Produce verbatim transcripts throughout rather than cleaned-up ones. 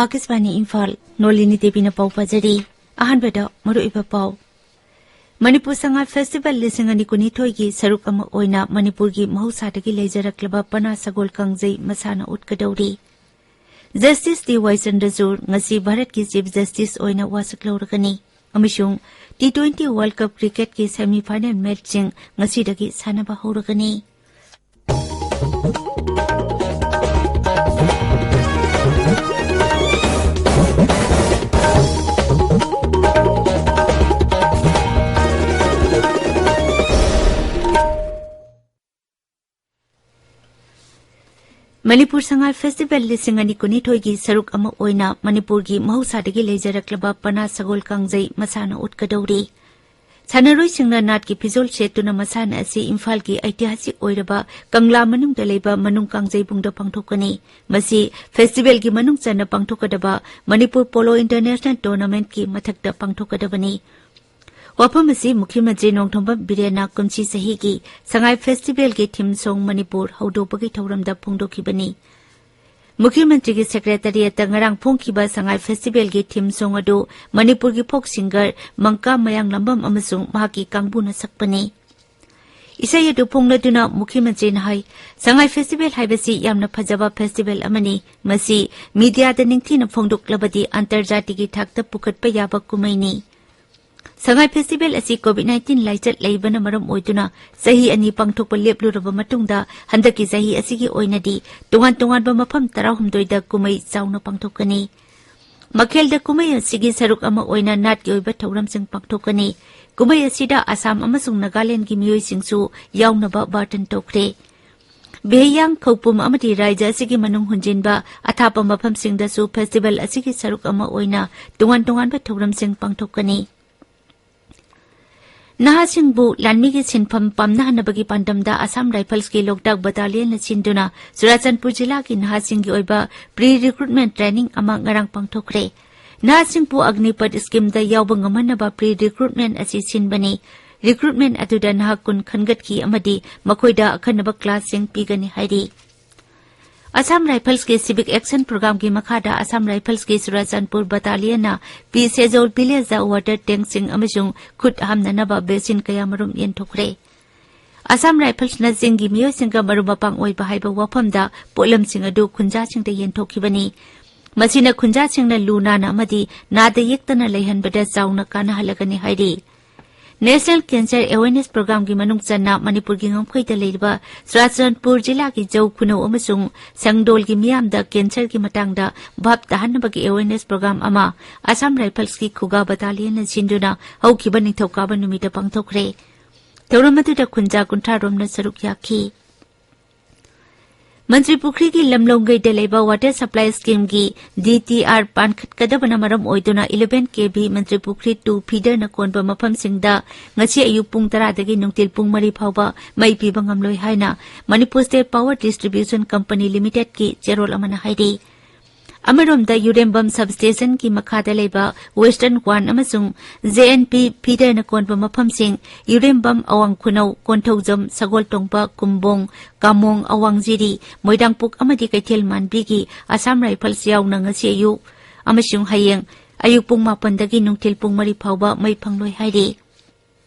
ꯑꯥꯀꯥꯁꯕꯥꯅꯤ ꯏꯝꯐꯥꯜ, ꯅꯣꯂꯤꯅꯤ ꯗꯦꯕꯤꯅ ꯄꯥꯎ ꯄꯥꯖꯔꯤ꯫ ꯑꯍꯥꯟꯕꯗ ꯃꯔꯨꯑꯣꯏꯕ ꯄꯥꯎ꯫ ꯃꯅꯤꯄꯨꯔ ꯁꯉꯥꯏ ꯐꯦꯁꯇꯤꯚꯦꯜ ꯂꯤꯁꯤꯡ ꯑꯅꯤ ꯀꯨꯟꯅꯤꯊꯣꯏꯒꯤ ꯁꯔꯨꯛ ꯑꯃ ꯑꯣꯏꯅ ꯃꯅꯤꯄꯨꯔꯒꯤ ꯃꯍꯧꯁꯥꯗꯒꯤ ꯂꯩꯖꯔꯛꯂꯕ ꯄꯅꯥ ꯁꯒꯣꯜ ꯀꯥꯡꯖꯩ ꯃꯁꯥꯟꯅ ꯎꯠꯀꯗꯧꯔꯤ꯫ ꯖꯁꯇꯤꯁ ꯗꯤ ꯋꯥꯏ ꯆꯟꯗ꯭ꯔꯆꯨꯗ ꯉꯁꯤ ꯚꯥꯔꯠꯀꯤ ꯆꯤꯐ ꯖꯁꯇꯤꯁ ꯑꯣꯏꯅ ꯋꯥꯁꯛ ꯂꯧꯔꯒꯅꯤ꯫ ꯑꯃꯁꯨꯡ ꯇꯤ ꯇ꯭ꯋꯦꯟꯇꯤ ꯋꯥꯔꯜꯗ ꯀꯞ ꯀ꯭ꯔꯤꯀꯦꯠꯀꯤ ꯁꯦꯃꯤ ꯐꯥꯏꯅꯦꯜ ꯃꯦꯆꯁꯤꯡ ꯉꯁꯤꯗꯒꯤ ꯁꯥꯟꯅꯕ ꯍꯧꯔꯒꯅꯤ꯫ ꯃꯅꯤꯄꯨꯔ ꯁꯉꯥꯏ ꯐꯦꯁꯇꯤꯚꯦꯜ ꯂꯤꯁꯤꯡ ꯑꯅꯤ ꯀꯨꯟꯅꯤꯊꯣꯏꯒꯤ ꯁꯔꯨꯛ ꯑꯃ ꯑꯣꯏꯅ ꯃꯅꯤꯄꯨꯔꯒꯤ ꯃꯍꯧꯁꯥꯗꯒꯤ ꯂꯩꯖꯔꯛꯂꯕ ꯄꯅꯥ ꯁꯒꯣꯜ ꯀꯥꯡꯖꯩ ꯃꯁꯥꯟꯅ ꯎꯠꯀꯗꯧꯔꯤ꯫ ꯁꯥꯟꯅꯔꯣꯏꯁꯤꯡꯅ ꯅꯥꯠꯀꯤ ꯐꯤꯖꯣꯜ ꯁꯦꯠꯇꯨꯅ ꯃꯁꯥꯟꯅ ꯑꯁꯤ ꯏꯝꯐꯥꯜꯒꯤ ꯑꯩꯇꯤꯍꯥꯁꯤꯛ ꯑꯣꯏꯔꯕ ꯀꯪꯂꯥ ꯃꯅꯨꯡꯗ ꯂꯩꯕ ꯃꯅꯨꯡ ꯀꯥꯡꯖꯩꯕꯨꯡꯗ ꯄꯥꯡꯊꯣꯛꯀꯅꯤ꯫ ꯃꯁꯤ ꯐꯦꯁꯇꯤꯚꯦꯜꯒꯤ ꯃꯅꯨꯡ ꯆꯟꯅ ꯄꯥꯡꯊꯣꯛꯀꯗꯕ ꯃꯅꯤꯄꯨꯔ ꯄꯣꯂꯣ ꯏꯟꯇꯔꯅꯦꯁꯅꯦꯜ ꯇꯣꯔꯅꯥꯃꯦꯟꯠꯀꯤ ꯃꯊꯛꯇ ꯄꯥꯡꯊꯣꯛꯀꯗꯕꯅꯤ꯫ ꯋꯥꯐꯝ ꯑꯁꯤ ꯃꯨꯈ꯭ꯌ ꯃꯟꯇ꯭ꯔꯤ ꯅꯣꯡꯊꯣꯝꯕꯝ ꯕꯤꯔꯦꯟꯅ ꯀꯨꯝꯁꯤ ꯆꯍꯤꯒꯤ ꯁꯉꯥꯏ ꯐꯦꯁꯇꯤꯚꯦꯜꯒꯤ ꯊꯤꯝ ꯁꯣꯡ ꯃꯅꯤꯄꯨꯔ ꯍꯧꯗꯣꯛꯄꯒꯤ ꯊꯧꯔꯝꯗ ꯐꯣꯡꯗꯣꯛꯈꯤꯕꯅꯤ꯫ ꯃꯨꯈ꯭ꯌ ꯃꯟꯇ꯭ꯔꯤꯒꯤ ꯁꯦꯀ꯭ꯔꯦꯇꯔꯤꯌꯦꯠꯇ ꯉꯔꯥꯡ ꯐꯣꯡꯈꯤꯕ ꯁꯉꯥꯏ ꯐꯦꯁꯇꯤꯚꯦꯜꯒꯤ ꯊꯤꯝ ꯁꯣꯡ ꯑꯗꯨ ꯃꯅꯤꯄꯨꯔꯒꯤ ꯐꯣꯛ ꯁꯤꯡꯒꯔ ꯃꯪꯀꯥ ꯃꯌꯥꯡꯂꯝꯕꯝ ꯑꯃꯁꯨꯡ ꯃꯍꯥꯛꯀꯤ ꯀꯥꯡꯕꯨꯅ ꯁꯛꯄꯅꯤ꯫ ꯏꯁꯩ ꯑꯗꯨ ꯐꯣꯡꯂꯗꯨꯅ ꯃꯨꯈ꯭ꯌ ꯃꯟꯇ꯭ꯔꯤꯅ ꯍꯥꯏ, ꯁꯉꯥꯏ ꯐꯦꯁꯇꯤꯚꯦꯜ ꯍꯥꯏꯕꯁꯤ ꯌꯥꯝꯅ ꯐꯖꯕ ꯐꯦꯁꯇꯤꯚꯦꯜ ꯑꯃꯅꯤ꯫ ꯃꯁꯤ ꯃꯤꯗꯤꯌꯥꯗ ꯅꯤꯡꯊꯤꯅ ꯐꯣꯡꯗꯣꯛꯂꯕꯗꯤ ꯑꯟꯇꯔꯖꯥꯇꯤꯒꯤ ꯊꯥꯛꯇ ꯄꯨꯈꯠꯄ ꯌꯥꯕ ꯀꯨꯝꯍꯩꯅꯤ꯫ ꯁꯉꯥꯏ ꯐꯦꯁꯇꯤꯚꯦꯜ ꯑꯁꯤ ꯀꯣꯚꯤꯗ ꯅꯥꯏꯟꯇꯤꯟ ꯂꯥꯏꯆꯠ ꯂꯩꯕꯅ ꯃꯔꯝ ꯑꯣꯏꯗꯨꯅ ꯆꯍꯤ ꯑꯅꯤ ꯄꯥꯡꯊꯣꯛꯄ ꯂꯦꯞꯂꯨꯔꯕ ꯃꯇꯨꯡꯗ ꯍꯟꯗꯛꯀꯤ ꯆꯍꯤ ꯑꯁꯤꯒꯤ ꯑꯣꯏꯅꯗꯤ ꯇꯣꯉꯥꯟ ꯇꯣꯉꯥꯟꯕ ꯃꯐꯝ ꯇꯔꯥꯍꯨꯝꯗꯣꯏꯗ ꯀꯨꯝꯍꯩ ꯆꯥꯎꯅ ꯄꯥꯡꯊꯣꯛꯀꯅꯤ꯫ ꯃꯈꯦꯜꯗ ꯀꯨꯝꯍꯩ ꯑꯁꯤꯒꯤ ꯁꯔꯨꯛ ꯑꯃ ꯑꯣꯏꯅ ꯅꯥꯠꯀꯤ ꯑꯣꯏꯕ ꯊꯧꯔꯝꯁꯤꯡ ꯄꯥꯡꯊꯣꯛꯀꯅꯤ꯫ ꯀꯨꯝꯍꯩ ꯑꯁꯤꯗ ꯑꯁꯥꯝ ꯑꯃꯁꯨꯡ ꯅꯥꯒꯥꯂꯦꯟꯗꯒꯤ ꯃꯤꯑꯣꯏꯁꯤꯡꯁꯨ ꯌꯥꯎꯅꯕ ꯕꯥꯔꯇꯟ ꯇꯧꯈ꯭ꯔꯦ꯫ ꯕꯤꯍꯩꯌꯥꯡ, ꯈꯧꯄꯨꯝ ꯑꯃꯗꯤ ꯔꯥꯏꯖ ꯑꯁꯤꯒꯤ ꯃꯅꯨꯡ ꯍꯨꯟꯖꯤꯟꯕ ꯑꯊꯥꯞꯄ ꯃꯐꯝꯁꯤꯡꯗꯁꯨ ꯐꯦꯁꯇꯤꯚꯦꯜ ꯑꯁꯤꯒꯤ ꯁꯔꯨꯛ ꯑꯃ ꯑꯣꯏꯅ ꯇꯣꯉꯥꯟ ꯇꯣꯉꯥꯟꯕ ꯊꯧꯔꯝꯁꯤꯡ ꯄꯥꯡꯊꯣꯛꯀꯅꯤ꯫ ꯅꯍꯥꯁꯤꯡꯕꯨ ꯂꯥꯟꯃꯤꯒꯤ ꯁꯤꯟꯐꯝ ꯄꯥꯝꯅꯍꯟꯅꯕꯒꯤ ꯄꯥꯟꯗꯝꯗ ꯑꯁꯥꯝ ꯔꯥꯏꯐꯜꯁꯀꯤ ꯂꯣꯛꯇꯥꯛ ꯕꯇꯥꯂꯤꯌꯟꯅ ꯁꯤꯟꯗꯨꯅ ꯆꯨꯔꯥꯆꯥꯟꯄꯨꯔ ꯖꯤꯂꯥꯒꯤ ꯅꯍꯥꯁꯤꯡꯒꯤ ꯑꯣꯏꯕ ꯄ꯭ꯔꯤ ꯔꯤꯀ꯭ꯔꯨꯠꯃꯦꯟ ꯇ꯭ꯔꯦꯅꯤꯡ ꯑꯃ ꯉꯔꯥꯡ ꯄꯥꯡꯊꯣꯛꯈ꯭ꯔꯦ꯫ ꯅꯍꯥꯁꯤꯡꯕꯨ ꯑꯒꯅꯤꯄꯊ ꯁ꯭ꯀꯤꯝꯗ ꯌꯥꯎꯕ ꯉꯝꯍꯟꯅꯕ ꯄ꯭ꯔꯤ ꯔꯤꯀ꯭ꯔꯨꯠꯃꯦꯟ ꯑꯁꯤ ꯁꯤꯟꯕꯅꯤ꯫ ꯔꯤꯀ꯭ꯔꯨꯠꯃꯦꯟ ꯑꯗꯨꯗ ꯅꯍꯥ ꯀꯨꯟ ꯈꯟꯒꯠꯈꯤ ꯑꯃꯗꯤ ꯃꯈꯣꯏꯗ ꯑꯈꯟꯅꯕ ꯀ꯭ꯂꯥꯁꯁꯤꯡ ꯄꯤꯒꯅꯤ ꯍꯥꯏꯔꯤ꯫ ꯑꯁꯥꯝ ꯔꯥꯏꯐꯜꯁꯀꯤ ꯁꯤꯚꯤꯛ ꯑꯦꯛꯁꯟ ꯄ꯭ꯔꯣꯒ꯭ꯔꯥꯝꯒꯤ ꯃꯈꯥꯗ ꯑꯁꯥꯝ ꯔꯥꯏꯐꯜꯁꯀꯤ ꯆꯨꯔꯥꯆꯥꯟꯄꯨꯔ ꯕꯇꯥꯂꯤꯌꯟꯅ ꯄꯤ ꯁꯦꯖꯣꯜ ꯚꯤꯂꯦꯖꯇ ꯋꯥꯇꯔ ꯇꯦꯡꯛꯁꯤꯡ ꯑꯃꯁꯨꯡ ꯈꯨꯠ ꯍꯥꯝꯅꯅꯕ ꯕꯦꯁꯤꯟ ꯀꯌꯥꯃꯔꯨꯝ ꯌꯦꯟꯊꯣꯛꯈ꯭ꯔꯦ꯫ ꯑꯁꯥꯝ ꯔꯥꯏꯐꯜꯁꯅ ꯆꯤꯡꯒꯤ ꯃꯤꯑꯣꯏꯁꯤꯡꯒ ꯃꯔꯨꯞ ꯃꯄꯥꯡ ꯑꯣꯏꯕ ꯍꯥꯏꯕ ꯋꯥꯐꯝꯗ ꯄꯣꯠꯂꯝꯁꯤꯡ ꯑꯗꯨ ꯈꯨꯟꯖꯥꯁꯤꯡꯗ ꯌꯦꯟꯊꯣꯛꯈꯤꯕꯅꯤ꯫ ꯃꯁꯤꯅ ꯈꯨꯟꯖꯥꯁꯤꯡꯅ ꯂꯨ ꯅꯥꯟꯅ ꯑꯃꯗꯤ ꯅꯥꯗ ꯌꯦꯛꯇꯅ ꯂꯩꯍꯟꯕꯗ ꯆꯥꯎꯅ ꯀꯥꯟꯅꯍꯜꯂꯒꯅꯤ ꯍꯥꯏꯔꯤ꯫ ꯅꯦꯁꯅꯦꯜ ꯀꯦꯟꯁꯔ ꯑꯦꯋꯦꯔꯅꯦꯁ ꯄ꯭ꯔꯣꯒ꯭ꯔꯥꯝꯒꯤ ꯃꯅꯨꯡ ꯆꯟꯅ ꯃꯅꯤꯄꯨꯔꯒꯤ ꯉꯝꯈꯩꯗ ꯂꯩꯔꯤꯕ ꯆꯨꯔꯥꯆꯥꯟꯄꯨꯔ ꯖꯤꯂꯥꯒꯤ ꯖꯧ ꯈꯨꯅꯧ ꯑꯃꯁꯨꯡ ꯁꯪꯗꯣꯜꯒꯤ ꯃꯤꯌꯥꯝꯗ ꯀꯦꯟꯁꯔꯒꯤ ꯃꯇꯥꯡꯗ ꯚꯥꯞ ꯇꯥꯍꯟꯅꯕꯒꯤ ꯑꯦꯋꯦꯔꯅꯦꯁ ꯄ꯭ꯔꯣꯒ꯭ꯔꯥꯝ ꯑꯃ ꯑꯁꯥꯝ ꯔꯥꯏꯐꯜꯁꯀꯤ ꯈꯨꯒꯥ ꯕꯇꯥꯂꯤꯌꯟꯅ ꯁꯤꯟꯗꯨꯅ ꯍꯧꯈꯤꯕ ꯅꯤꯡꯊꯧꯀꯥꯕ ꯅꯨꯃꯤꯠꯇ ꯄꯥꯡꯊꯣꯛꯈ꯭ꯔꯦ꯫ ꯊꯧꯔꯝ ꯑꯗꯨꯗ ꯈꯨꯟꯖꯥ ꯀꯨꯟꯊ꯭ꯔꯥ ꯔꯣꯝꯅ ꯁꯔꯨꯛ ꯌꯥꯈꯤ꯫ ꯃꯟꯇ꯭ꯔꯤ ꯄꯨꯈ꯭ꯔꯤꯒꯤ ꯂꯝꯂꯣꯡꯒꯩꯗ ꯂꯩꯕ ꯋꯥꯇꯔ ꯁꯄ꯭ꯂꯥꯏ ꯁ꯭ꯀꯤꯝꯒꯤ ꯗꯤ ꯇꯤ ꯑꯥꯔ ꯄꯥꯟꯈꯠꯀꯗꯕꯅ ꯃꯔꯝ ꯑꯣꯏꯗꯨꯅ ꯏꯂꯦꯚꯦꯟ ꯀꯦ ꯚꯤ ꯃꯟꯇ꯭ꯔꯤ ꯄꯨꯈ꯭ꯔꯤ ꯇꯨ ꯐꯤꯗꯔꯅ ꯀꯣꯟꯕ ꯃꯐꯝꯁꯤꯡꯗ ꯉꯁꯤ ꯑꯌꯨꯛ ꯄꯨꯡ ꯇꯔꯥꯗꯒꯤ ꯅꯨꯡꯊꯤꯜ ꯄꯨꯡ ꯃꯔꯤ ꯐꯥꯎꯕ ꯃꯩ ꯄꯤꯕ ꯉꯝꯂꯣꯏ ꯍꯥꯏꯅ Manipur state power distribution company ꯂꯤꯃꯤꯇꯦꯗꯀꯤ ꯆꯦꯔꯣꯜ ꯑꯃꯅ ꯍꯥꯏꯔꯤ꯫ ꯑꯃꯔꯣꯝꯗ ꯌꯨꯔꯦꯝꯕꯝ ꯁꯕꯁ꯭ꯇꯦꯁꯟꯒꯤ ꯃꯈꯥꯗ ꯂꯩꯕ ꯋꯦꯁꯇꯔꯟ ꯋꯥꯟ ꯑꯃꯁꯨꯡ ꯖꯦ ꯑꯦꯟ ꯄꯤ ꯐꯤꯗꯔꯅ ꯀꯣꯟꯕ ꯃꯐꯝꯁꯤꯡ ꯌꯨꯔꯦꯝꯕꯝ ꯑꯋꯥꯡ ꯈꯨꯅꯧ, ꯀꯣꯟꯊꯧꯖꯝ, ꯁꯒꯣꯜꯇꯣꯡꯕ, ꯀꯨꯝꯕꯣꯡ, ꯀꯥꯃꯣꯡ, ꯑꯋꯥꯡꯖꯤꯔꯤ, ꯃꯣꯏꯔꯥꯡꯄꯨꯛ ꯑꯃꯗꯤ ꯀꯩꯊꯦꯜ ꯃꯥꯟꯕꯤꯒꯤ ꯑꯁꯥꯝ ꯔꯥꯏꯐꯜꯁ ꯌꯥꯎꯅ ꯉꯁꯤ ꯑꯌꯨꯛ ꯑꯃꯁꯨꯡ ꯍꯌꯦꯡ ꯑꯌꯨꯛ ꯄꯨꯡ ꯃꯥꯄꯟꯗꯒꯤ ꯅꯨꯡꯊꯤꯜ ꯄꯨꯡ ꯃꯔꯤ ꯐꯥꯎꯕ ꯃꯩ ꯐꯪꯂꯣꯏ ꯍꯥꯏꯔꯤ꯫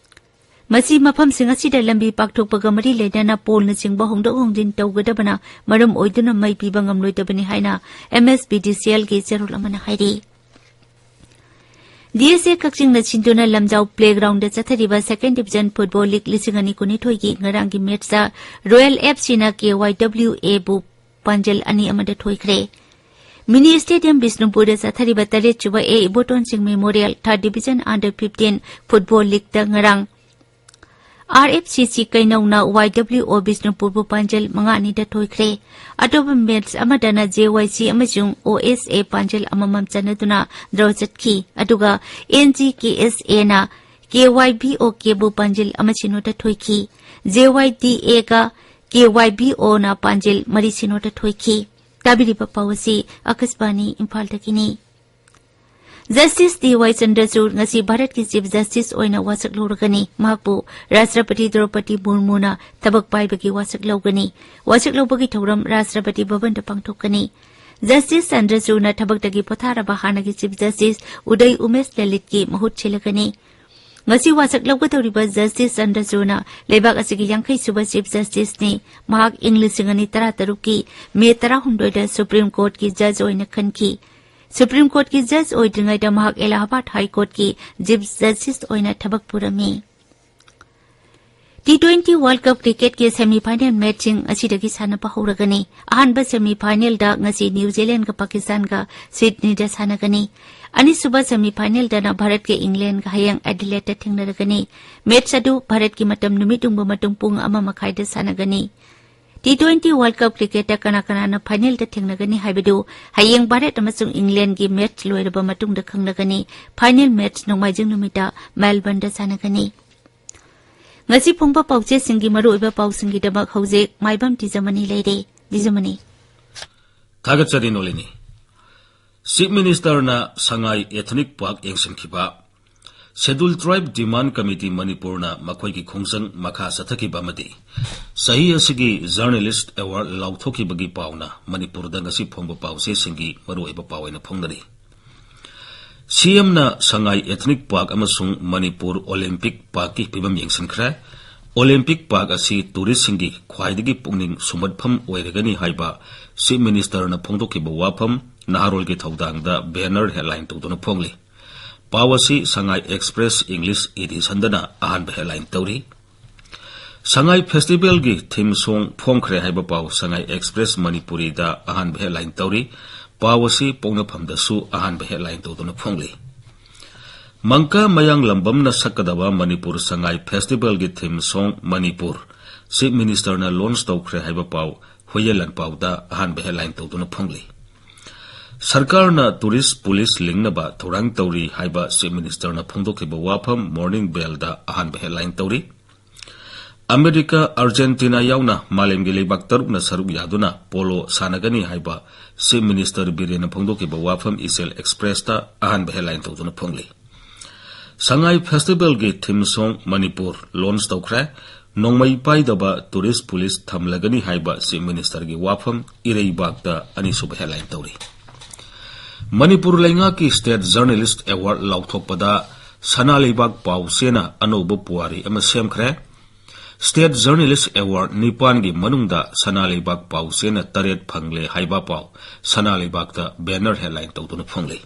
ꯃꯁꯤ ꯃꯐꯝꯁꯤꯡ ꯑꯁꯤꯗ ꯂꯝꯕꯤ ꯄꯥꯛꯊꯣꯛꯄꯒ ꯃꯔꯤ ꯂꯩꯅꯅ ꯄꯣꯜꯅꯆꯤꯡꯕ ꯍꯣꯡꯗꯣꯛ ꯍꯣꯡꯖꯤꯟ ꯇꯧꯒꯗꯕꯅ ꯃꯔꯝ ꯑꯣꯏꯗꯨꯅ ꯃꯩ ꯄꯤꯕ ꯉꯝꯂꯣꯏꯗꯕꯅꯤ ꯍꯥꯏꯅ ꯑꯦꯝ ꯑꯦꯁ ꯄꯤ ꯗꯤ ꯁꯤ ꯑꯦꯜꯒꯤ ꯆꯦꯔꯣꯜ ꯑꯃꯅ ꯍꯥꯏꯔꯤ꯫ ꯗꯤ ꯑꯦꯁ ꯑꯦ ꯀꯛꯆꯤꯡꯅ ꯁꯤꯟꯗꯨꯅ ꯂꯝꯖꯥꯎ ꯄ꯭ꯂꯦꯒ꯭ꯔꯥꯎꯟꯗ ꯆꯠꯊꯔꯤꯕ ꯁꯦꯀꯦꯟ ꯗꯤꯚꯤꯖꯟ ꯐꯨꯠꯕꯣꯜ ꯂꯤꯒ ꯂꯤꯁꯤꯡ ꯑꯅꯤ ꯀꯨꯟꯅꯤꯊꯣꯏꯒꯤ ꯉꯔꯥꯡꯒꯤ ꯃꯦꯠꯁꯇ ꯔꯣꯌꯦꯜ ꯑꯦꯐ ꯁꯤꯅ ꯀꯦ ꯋꯥꯏ ꯗꯕ꯭ꯂꯤꯎ ꯑꯦꯕꯨ ꯄꯥꯟꯖꯜ ꯑꯅꯤ ꯑꯃꯗ ꯊꯣꯏꯈ꯭ꯔꯦ꯫ ꯃꯤꯅꯤ ꯁ꯭ꯇꯦꯗꯤꯌꯝ ꯕꯤꯁꯅꯨꯄꯨꯔꯗ ꯆꯠꯊꯔꯤꯕ ꯇꯔꯦꯠꯁꯨꯕ ꯑꯦ ꯏꯕꯣꯇꯣꯟ ꯁꯤꯡ ꯃꯦꯃꯣꯔꯤꯌꯦꯜ ꯊꯥꯔꯠ ꯗꯤꯚꯤꯖꯟ ꯑꯟꯗꯔ ꯐꯤꯐꯇꯤꯟ ꯐꯨꯠꯕꯣꯜ ꯂꯤꯒꯇ ꯉꯔꯥꯡ ꯑꯥꯔ ꯑꯦꯐ ꯁꯤ ꯁꯤ ꯀꯩꯅꯧꯅ ꯋꯥꯏ ꯗꯕ꯭ꯂꯤꯎ ꯑꯣ ꯕꯤꯁꯅꯨꯄꯨꯔꯕꯨ ꯄꯥꯟꯖꯜ ꯃꯉꯥ ꯑꯅꯤꯗ ꯊꯣꯏꯈ꯭ꯔꯦ꯫ ꯑꯇꯣꯞꯄ ꯃꯦꯠꯁ ꯑꯃꯗꯅ ꯖꯦ ꯋꯥꯏ ꯁꯤ ꯑꯃꯁꯨꯡ ꯑꯣ ꯑꯦꯁ ꯑꯦ ꯄꯥꯟꯖꯜ ꯑꯃꯃꯝ ꯆꯟꯅꯗꯨꯅ ꯗ꯭ꯔꯣ ꯆꯠꯈꯤ꯫ ꯑꯗꯨꯒ ꯑꯦꯟ ꯖꯤ ꯀꯦ ꯑꯦꯁ ꯑꯦꯅ ꯀꯦ ꯋꯥꯏ ꯕꯤ ꯑꯣ ꯀꯦꯕꯨ ꯄꯥꯟꯖꯤꯜ ꯑꯃ ꯁꯤꯅꯣꯗ ꯊꯣꯏꯈꯤ꯫ ꯖꯦ ꯋꯥꯏ ꯗꯤ ꯑꯦꯒ ꯀꯦ ꯋꯥꯏ ꯕꯤ ꯑꯣꯅ ꯄꯥꯟꯖꯤꯜ ꯃꯔꯤ ꯁꯤꯅꯣꯗ ꯊꯣꯏꯈꯤ꯫ ꯇꯥꯕꯤꯔꯤꯕ ꯄꯥꯎ ꯑꯁꯤ ꯑꯀꯥꯁꯕꯥꯅꯤ ꯏꯝꯐꯥꯜꯗꯒꯤꯅꯤ꯫ ꯖꯁꯇꯤꯁ ꯗꯤ ꯋꯥꯏ ꯆꯟꯗ꯭ꯔꯆꯨꯗ ꯉꯁꯤ ꯚꯥꯔꯠꯀꯤ ꯆꯤꯐ ꯖꯁꯇꯤꯁ ꯑꯣꯏꯅ ꯋꯥꯁꯛ ꯂꯧꯔꯒꯅꯤ꯫ ꯃꯍꯥꯛꯄꯨ ꯔꯥꯁꯇ꯭ꯔꯄꯇꯤ ꯗ꯭ꯔꯧꯄꯗꯤ ꯃꯨꯔꯃꯨꯅ ꯊꯕꯛ ꯄꯥꯏꯕꯒꯤ ꯋꯥꯁꯛ ꯂꯧꯒꯅꯤ꯫ ꯋꯥꯁꯛ ꯂꯧꯕꯒꯤ ꯊꯧꯔꯝ ꯔꯥꯁꯇ꯭ꯔꯄꯇꯤ ꯚꯕꯟꯗ ꯄꯥꯡꯊꯣꯛꯀꯅꯤ꯫ ꯖꯁꯇꯤꯁ ꯆꯟꯗ꯭ꯔꯆꯨꯗꯅ ꯊꯕꯛꯇꯒꯤ ꯄꯣꯊꯥꯔꯕ ꯍꯥꯟꯅꯒꯤ ꯆꯤꯐ ꯖꯁꯇꯤꯁ ꯎꯗꯩ ꯎꯃꯦꯁ ꯂꯂꯤꯠꯀꯤ ꯃꯍꯨꯠ ꯁꯤꯜꯂꯒꯅꯤ꯫ ꯉꯁꯤ ꯋꯥꯁꯛ ꯂꯧꯒꯗꯧꯔꯤꯕ ꯖꯁꯇꯤꯁ ꯆꯟꯗ꯭ꯔꯆꯨꯗꯅ ꯂꯩꯕꯥꯛ ꯑꯁꯤꯒꯤ ꯌꯥꯡꯈꯩ ꯁꯨꯕ ꯆꯤꯐ ꯖꯁꯇꯤꯁꯅꯤ꯫ ꯃꯍꯥꯛ ꯏꯪ ꯂꯤꯁꯤꯡ ꯑꯅꯤ ꯇꯔꯥ ꯇꯔꯨꯛꯀꯤ ꯃꯦ ꯇꯔꯥꯍꯨꯝꯗꯣꯏꯗ ꯁꯨꯄ꯭ꯔꯤꯝ ꯀꯣꯔꯠꯀꯤ ꯖꯖ ꯑꯣꯏꯅ ꯈꯟꯈꯤ꯫ ꯁꯨꯄ꯭ꯔꯤꯝ ꯀꯣꯔꯠꯀꯤ ꯖꯖ ꯑꯣꯏꯗ꯭ꯔꯤꯉꯩꯗ ꯃꯍꯥꯛ ꯑꯦꯂꯥꯍꯥꯕꯥꯗ ꯍꯥꯏ ꯀꯣꯔꯠꯀꯤ ꯆꯤꯐ ꯖꯁꯇꯤꯁ ꯑꯣꯏꯅ ꯊꯕꯛ ꯄꯨꯔꯝꯃꯤ꯫ ꯇꯤ ꯇ꯭ꯋꯦꯟꯇꯤ ꯋꯥꯔꯜꯗ ꯀꯞ ꯀ꯭ꯔꯤꯀꯦꯠꯀꯤ ꯁꯦꯃꯤ ꯐꯥꯏꯅꯦꯜ ꯃꯦꯆꯁꯤꯡ ꯑꯁꯤꯗꯒꯤ ꯁꯥꯟꯅꯕ ꯍꯧꯔꯒꯅꯤ꯫ ꯑꯍꯥꯟꯕ ꯁꯦꯃꯤ ꯐꯥꯏꯅꯦꯜꯗ ꯉꯁꯤ ꯅ꯭ꯌꯨ ꯖꯤꯂꯦꯟꯗꯒ ꯄꯥꯀꯤꯁꯇꯥꯟꯒ ꯁꯤꯗꯅꯤꯗ ꯁꯥꯟꯅꯒꯅꯤ꯫ ꯑꯅꯤꯁꯨꯕ ꯁꯦꯃꯤ ꯐꯥꯏꯅꯦꯜꯗꯅ ꯚꯥꯔꯠꯀ ꯏꯪꯂꯦꯟꯗꯒ ꯍꯌꯦꯡ ꯑꯦꯗꯤꯂꯦꯗꯇ ꯊꯦꯡꯅꯔꯒꯅꯤ꯫ ꯃꯦꯆ ꯑꯗꯨ ꯚꯥꯔꯠꯀꯤ ꯃꯇꯝ ꯅꯨꯃꯤꯠ ꯌꯨꯡꯕ ꯃꯇꯨꯡ ꯄꯨꯡ ꯑꯃ ꯃꯈꯥꯏꯗ ꯁꯥꯟꯅꯒꯅꯤ꯫ ꯇꯤ ꯇ꯭ꯋꯦꯟꯇꯤ ꯋꯥꯔꯜꯗ ꯀꯞ ꯀ꯭ꯔꯤꯀꯦꯠꯇ ꯀꯅꯥ ꯀꯅꯥꯅ ꯐꯥꯏꯅꯦꯜꯗ ꯊꯦꯡꯅꯒꯅꯤ ꯍꯥꯏꯕꯗꯨ ꯍꯌꯦꯡ ꯚꯥꯔꯠ ꯑꯃꯁꯨꯡ ꯏꯪꯂꯦꯟꯗꯒꯤ ꯃꯦꯆ ꯂꯣꯏꯔꯕ ꯃꯇꯨꯡꯗ ꯈꯪꯂꯒꯅꯤ꯫ ꯐꯥꯏꯅꯦꯜ ꯃꯦꯆ ꯅꯣꯡꯃꯥꯏꯖꯤꯡ ꯅꯨꯃꯤꯠꯇ ꯃꯦꯜꯕꯟꯗ ꯁꯥꯟꯅꯒꯅꯤ꯫ ꯉꯁꯤ ꯐꯣꯡꯕ ꯄꯥꯎꯆꯦꯁꯤꯡꯒꯤ ꯃꯔꯨꯑꯣꯏꯕ ꯄꯥꯎꯁꯤꯡꯒꯤꯗꯃꯛ ꯍꯧꯖꯤꯛ ꯃꯥꯏꯕꯝ ꯇꯤꯖꯃꯅꯤ ꯂꯩꯔꯦ꯫ ꯇꯤꯖꯃꯅꯤ꯫ ꯊꯥꯒꯠꯆꯔꯤ ꯅꯣꯂꯤꯅꯤ꯫ ꯆꯤꯐ ꯃꯤꯅꯤꯁꯇꯔꯅ ꯁꯉꯥꯏ ꯑꯦꯊꯅꯤꯛ ꯄꯥꯔꯛ ꯌꯦꯡꯁꯤꯟꯈꯤꯕ꯫ ꯁꯦꯗꯨꯜ ꯇ꯭ꯔꯥꯏꯕ ꯗꯤꯃꯥꯟꯗ ꯀꯃꯤꯇꯤ ꯃꯅꯤꯄꯨꯔꯅ ꯃꯈꯣꯏꯒꯤ ꯈꯣꯡꯖꯪ ꯃꯈꯥ ꯆꯠꯊꯈꯤꯕ ꯑꯃꯗꯤ ꯆꯍꯤ ꯑꯁꯤꯒꯤ ꯖꯔꯅꯦꯂꯤꯁ ꯑꯦꯋꯥꯔꯗ ꯂꯥꯎꯊꯣꯛꯈꯤꯕꯒꯤ ꯄꯥꯎꯅ ꯃꯅꯤꯄꯨꯔꯗ ꯉꯁꯤ ꯐꯣꯡꯕ ꯄꯥꯎꯆꯦꯁꯤꯡꯒꯤ ꯃꯔꯨꯑꯣꯏꯕ ꯄꯥꯎ ꯑꯣꯏꯅ ꯐꯣꯡꯅꯔꯤ꯫ ꯁꯤꯑꯦꯝꯅ ꯁꯉꯥꯏ ꯑꯦꯊꯅꯤꯛ ꯄꯥꯔꯛ ꯑꯃꯁꯨꯡ ꯃꯅꯤꯄꯨꯔ ꯑꯣꯂꯤꯝꯄꯤꯛ ꯄꯥꯔꯛꯀꯤ ꯐꯤꯕꯝ ꯌꯦꯡꯁꯤꯟꯈ꯭ꯔꯦ꯫ ꯑꯣꯂꯤꯝꯄꯤꯛ ꯄꯥꯔꯛ ꯑꯁꯤ ꯇꯨꯔꯤꯁꯁꯤꯡꯒꯤ ꯈ꯭ꯋꯥꯏꯗꯒꯤ ꯄꯨꯛꯅꯤꯡ ꯁꯨꯝꯍꯠꯐꯝ ꯑꯣꯏꯔꯒꯅꯤ ꯍꯥꯏꯕ ꯆꯤꯐ ꯃꯤꯅꯤꯁꯇꯔꯅ ꯐꯣꯡꯗꯣꯛꯈꯤꯕ ꯋꯥꯐꯝ ꯅꯍꯥꯔꯣꯜꯒꯤ ꯊꯧꯗꯥꯡꯗ ꯕꯦꯅꯔ ꯍꯦꯗꯂꯥꯏꯟ ꯇꯧꯗꯨꯅ ꯐꯣꯡꯂꯤ꯫ ꯄꯥꯎ ꯑꯁꯤ ꯁꯉꯥꯏ ꯑꯦꯛꯁꯄ꯭ꯔꯦꯁ ꯏꯪꯂꯤꯁ ꯏꯗꯤꯁꯟꯗꯅ ꯑꯍꯥꯟꯕ ꯍꯦꯗꯂꯥꯏꯟ ꯇꯧꯔꯤ꯫ ꯁꯉꯥꯏ ꯐꯦꯁꯇꯤꯚꯦꯜꯒꯤ ꯊꯤꯝ ꯁꯣꯡ ꯐꯣꯡꯈ꯭ꯔꯦ ꯍꯥꯏꯕ ꯄꯥꯎ ꯁꯉꯥꯏ ꯑꯦꯛꯁꯄ꯭ꯔꯦꯁ ꯃꯅꯤꯄꯨꯔꯤꯗ ꯑꯍꯥꯟꯕ ꯍꯦꯗꯂꯥꯏꯟ ꯇꯧꯔꯤ꯫ ꯄꯥꯎ ꯑꯁꯤ ꯄꯣꯛꯅꯐꯝꯗꯁꯨ ꯑꯍꯥꯟꯕ ꯍꯦꯗꯂꯥꯏꯟ ꯇꯧꯗꯨꯅ ꯐꯣꯡꯂꯤ꯫ ꯃꯪꯀꯥ ꯃꯌꯥꯡꯂꯝꯕꯝꯅ ꯁꯛꯀꯗꯕ ꯃꯅꯤꯄꯨꯔ ꯁꯉꯥꯏ ꯐꯦꯁꯇꯤꯚꯦꯜꯒꯤ ꯊꯤꯝ ꯁꯣꯡ ꯃꯅꯤꯄꯨꯔ ꯆꯤꯐ ꯃꯤꯅꯤꯁꯇꯔꯅ ꯂꯣꯟꯆ ꯇꯧꯈ꯭ꯔꯦ ꯍꯥꯏꯕ ꯄꯥꯎ ꯍꯨꯏꯌꯦꯟ ꯂꯥꯟꯄꯥꯎꯗ ꯑꯍꯥꯟꯕ ꯍꯦꯗꯂꯥꯏꯟ ꯇꯧꯗꯨꯅ ꯐꯣꯡꯂꯤ꯫ ꯁꯔꯀꯥꯔꯅ ꯇꯨꯔꯤꯁ ꯄꯨꯂꯤꯁ ꯂꯤꯡꯅꯕ ꯊꯧꯔꯥꯡ ꯇꯧꯔꯤ ꯍꯥꯏꯕ ꯆꯤꯐ ꯃꯤꯅꯤꯁꯇꯔꯅ ꯐꯣꯡꯗꯣꯛꯈꯤꯕ ꯋꯥꯐꯝ ꯃꯣꯔꯅꯤꯡ ꯕꯦꯜꯗ ꯑꯍꯥꯟꯕ ꯍꯦꯗꯂꯥꯏꯟ ꯇꯧꯔꯤ꯫ ꯑꯃꯦꯔꯤꯀꯥ, ꯑꯥꯔꯖꯦꯟꯇꯤꯅꯥ ꯌꯥꯎꯅ ꯃꯥꯂꯦꯝꯒꯤ ꯂꯩꯕꯥꯛ ꯇꯔꯨꯛꯅ ꯁꯔꯨꯛ ꯌꯥꯗꯨꯅ ꯄꯣꯂꯣ ꯁꯥꯟꯅꯒꯅꯤ ꯍꯥꯏꯕ Chief Minister ꯕꯤꯔꯦꯟꯅ ꯐꯣꯡꯗꯣꯛꯈꯤꯕ ꯋꯥꯐꯝ ꯏꯆꯦꯜ ꯑꯦꯛꯁꯄ꯭ꯔꯦꯁꯇ ꯑꯍꯥꯟꯕ headline ꯇꯧꯗꯨꯅ ꯐꯣꯡꯂꯤ꯫ ꯁꯉꯥꯏ ꯐꯦꯁꯇꯤꯚꯦꯜꯒꯤ theme song ꯃꯅꯤꯄꯨꯔ launch ꯇꯧꯈ꯭ꯔꯦ꯫ ꯅꯣꯡꯃꯩ ꯄꯥꯏꯗꯕ tourist police ꯊꯝꯂꯒꯅꯤ ꯍꯥꯏꯕ Chief Ministerꯒꯤ ꯋꯥꯐꯝ ꯏꯔꯩꯕꯥꯛꯇ ꯑꯅꯤꯁꯨꯕ headline ꯇꯧꯔꯤ꯫ ꯃꯅꯤꯄꯨꯔ ꯂꯩꯉꯥꯛꯀꯤ State Journalist Award ꯂꯥꯎꯊꯣꯛꯄꯗ ꯁꯅꯥ ꯂꯩꯕꯥꯛ ꯄꯥꯎ ꯆꯦꯅ ꯑꯅꯧꯕ ꯄꯨꯋꯥꯔꯤ ꯑꯃ ꯁꯦꯝꯈ꯭ꯔꯦ꯫ State Journalist Award ꯅꯤꯄꯥꯟꯒꯤ ꯃꯅꯨꯡꯗ ꯁꯅꯥ ꯂꯩꯕꯥꯛ ꯄꯥꯎ ꯆꯦꯅ ꯇꯔꯦꯠ ꯐꯪꯂꯦ ꯍꯥꯏꯕ ꯄꯥꯎ ꯁꯅꯥ ꯂꯩꯕꯥꯛꯇ banner headline ꯇꯧꯗꯨꯅ ꯐꯣꯡꯂꯤ꯫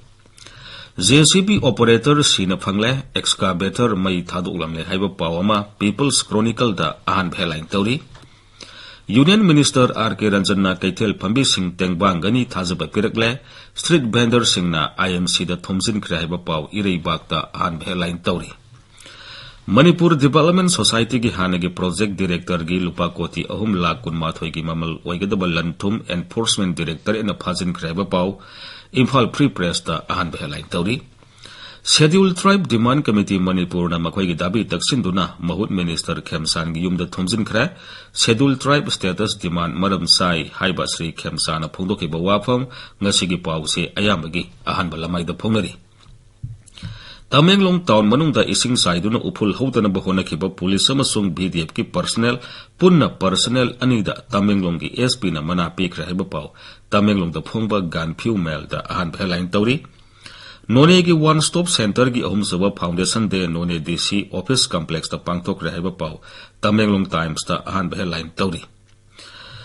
JCB operator ꯁꯤꯅ ꯐꯪꯂꯦ, excavator ꯃꯩ ꯊꯥꯗꯣꯛꯂꯝꯂꯦ ꯍꯥꯏꯕ ꯄꯥꯎ ꯑꯃ People's Chronicleꯗ ꯑꯍꯥꯟꯕ headline ꯇꯧꯔꯤ꯫ Union Minister R K ꯔꯟꯖꯟꯅ ꯀꯩꯊꯦꯜ ꯐꯝꯕꯤꯁꯤꯡ ꯇꯦꯡꯕꯥꯡꯒꯅꯤ ꯊꯥꯖꯕ ꯄꯤꯔꯛꯂꯦ, street vendorꯁꯤꯡꯅ IMCꯗ ꯊꯣꯝꯖꯤꯟꯈ꯭ꯔꯦ ꯍꯥꯏꯕ ꯄꯥꯎ ꯏꯔꯩꯕꯥꯛꯇ ꯑꯍꯥꯟꯕ headline ꯇꯧꯔꯤ꯫ ꯃꯅꯤꯄꯨꯔ Development Societyꯒꯤ ꯍꯥꯟꯅꯒꯤ project directorꯒꯤ ꯂꯨꯄꯥ ꯀꯣꯇꯤ ꯑꯍꯨꯝ ꯂꯥꯈ ꯀꯨꯟꯃꯥꯊꯣꯏꯒꯤ ꯃꯃꯜ ꯑꯣꯏꯒꯗꯕ ꯂꯟ ꯊꯨꯝ Enforcement Directorateꯅ ꯐꯥꯖꯤꯟꯈ꯭ꯔꯦ ꯍꯥꯏꯕ ꯄꯥꯎ Imphal Free Pressꯇ ꯑꯍꯥꯟꯕ headline ꯇꯧꯔꯤ꯫ Scheduled Tribe Demand Committee ꯃꯅꯤꯄꯨꯔꯅ ꯃꯈꯣꯏꯒꯤ ꯗꯥꯕꯤ ꯇꯛꯁꯤꯟꯗꯨꯅ ꯃꯍꯨꯠ Minister ꯈꯦꯝꯁꯥꯟꯒꯤ ꯌꯨꯝꯗ ꯊꯣꯝꯖꯤꯟꯈ꯭ꯔꯦ꯫ Scheduled Tribe status demand ꯃꯔꯝ ꯆꯥꯏ ꯍꯥꯏꯕ ꯁ꯭ꯔꯤ ꯈꯦꯝꯁꯥꯟꯅ ꯐꯣꯡꯗꯣꯛꯈꯤꯕ ꯋꯥꯐꯝ ꯉꯁꯤꯒꯤ ꯄꯥꯎꯁꯦ ꯑꯌꯥꯝꯕꯒꯤ ꯑꯍꯥꯟꯕ ꯂꯃꯥꯏꯗ ꯐꯣꯡꯅꯔꯤ꯫ ꯇꯃꯦꯡꯂꯣꯡ town ꯃꯅꯨꯡꯗ ꯏꯁꯤꯡ ꯆꯥꯏꯗꯨꯅ ꯎꯐꯨꯜ ꯍꯧꯗꯅꯕ ꯍꯣꯠꯅꯈꯤꯕ police ꯑꯃꯁꯨꯡ VDFꯀꯤ personnel ꯄꯨꯟꯅ personnel ꯑꯅꯤꯗ ꯇꯃꯦꯡꯂꯣꯡꯒꯤ SPꯅ ꯃꯅꯥ ꯄꯤꯈ꯭ꯔꯦ ꯍꯥꯏꯕ ꯄꯥꯎ ꯇꯃꯦꯡꯂꯣꯡꯗ ꯐꯣꯡꯕ ꯒꯥꯟꯐ꯭ꯌꯨ ꯃꯦꯜꯗ ꯑꯍꯥꯟꯕ headline ꯇꯧꯔꯤ꯫ ꯅꯣꯅꯦꯒꯤ One Stop Centreꯒꯤ ꯑꯍꯨꯝꯁꯨꯕ Foundation Day ꯅꯣꯅꯦ DC office complexꯇ ꯄꯥꯡꯊꯣꯛꯈ꯭ꯔꯦ ꯍꯥꯏꯕ ꯄꯥꯎ ꯇꯃꯦꯡꯂꯣꯡ Timesꯇ ꯑꯍꯥꯟꯕ headline ꯇꯧꯔꯤ꯫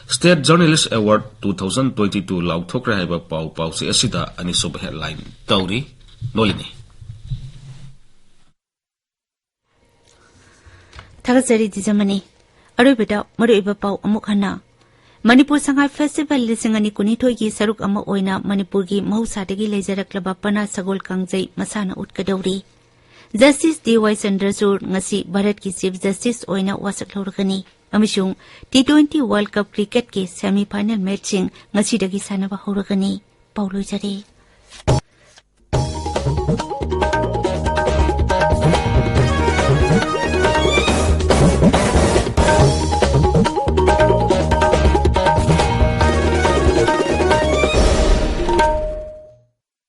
State Journalist Award two thousand twenty two ꯂꯥꯎꯊꯣꯛꯈ꯭ꯔꯦ ꯍꯥꯏꯕ ꯄꯥꯎ ꯄꯥꯎꯆꯦ ꯑꯁꯤꯗ ꯑꯅꯤꯁꯨꯕ headline ꯇꯧꯔꯤ꯫ ꯅꯣꯂꯤꯅꯤ꯫ ꯊꯥꯒꯠꯆꯔꯤ ꯗꯤꯖꯃꯅꯤ꯫ ꯑꯔꯣꯏꯕꯗ ꯃꯔꯨꯑꯣꯏꯕ ꯄꯥꯎ ꯑꯃꯨꯛ ꯍꯟꯅ꯫ ꯃꯅꯤꯄꯨꯔ ꯁꯉꯥꯏ ꯐꯦꯁꯇꯤꯚꯦꯜ ꯂꯤꯁꯤꯡ ꯑꯅꯤ ꯀꯨꯟꯅꯤꯊꯣꯏꯒꯤ ꯁꯔꯨꯛ ꯑꯃ ꯑꯣꯏꯅ ꯃꯅꯤꯄꯨꯔꯒꯤ ꯃꯍꯧꯁꯥꯗꯒꯤ ꯂꯩꯖꯔꯛꯂꯕ ꯄꯅꯥ ꯁꯒꯣꯜ ꯀꯥꯡꯖꯩ ꯃꯁꯥꯅ ꯎꯠꯀꯗꯧꯔꯤ꯫ Justice D Y ꯆꯟꯗ꯭ꯔꯆꯨꯗ ꯉꯁꯤ ꯚꯥꯔꯠꯀꯤ Chief Justice ꯑꯣꯏꯅ ꯋꯥꯁꯛ ꯂꯧꯔꯒꯅꯤ ꯑꯃꯁꯨꯡ T twenty World Cup cricketꯀꯤ semi final matchꯁꯤꯡ ꯉꯁꯤꯗꯒꯤ ꯁꯥꯟꯅꯕ ꯍꯧꯔꯒꯅꯤ꯫ ꯄꯥꯎ ꯂꯣꯏꯖꯔꯦ꯫